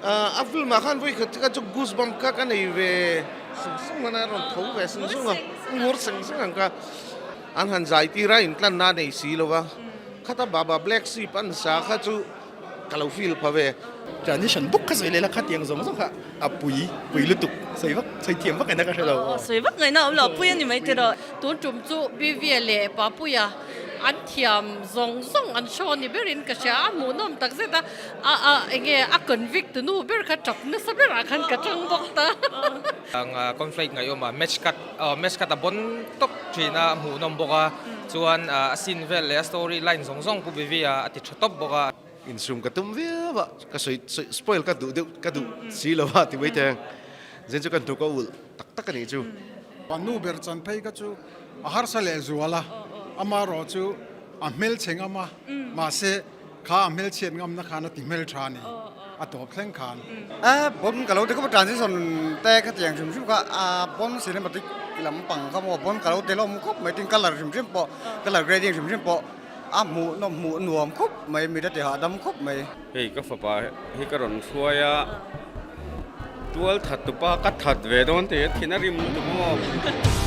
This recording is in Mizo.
A film ah khan vawikhat kha chu goosebump kha ka nei ve sung sung a rawn tho ve sung sung a, ngur seng seng ang kha. An han zai tir a intlanna a nei si lo va, khata Baba Black Sheep an sa kha chu ka lo feel pha ve. Transition bawk kha sawi leh la khatiang zawng zawng kha a pui pui lutuk sawi vak sawi thiam vak ngaihna ka hre lo. Sawi vak ngaihna a awm lo a pui a ni mai tiraw. Tun tum chu Bivia leh Papuia an thiam zawng zawng an show ni berin ka hria a hmuhnawm tak zet a a a enge a convict tu nu ber kha tap nasa berah khan ka tang bawk ta. Ang conflict ngaihawm a match cut match cut a bon tawp thin a hmuhnawm bawk a chuan a scene vel leh a story line zawng zawng Pu Bivia a ti tha tawp bawk a. Insum ka tum viau a, ka sawi sawi spoil ka duh deuh ka duh si lo a ti mai teng. Zen chu kan hnuk a ulh tak tak a nih chu. A nu ber chan phei kha chu a harsa leh zual a, amaherawh chu a hmelchhe ngam a, mahse kha a hmelchhiat ngamna khan a ti hmeltha a ni, a tawp thleng khan. A bon ka lo ti khawp a, transition te khatiang hrim hrim kha a bon cinematic lampang kha maw bon ka lo ti hlawm khawp mai tin colour hrim hrim pawh colour grading hrim hrim pawh a hmuh nawm hmuh nuam khawp mai mi te ti hahdam khawp mai. Hei ka fapa hi ka rawn hruai a, tual that tupa ka that ve dawn tih a thin a rim lutuk maw.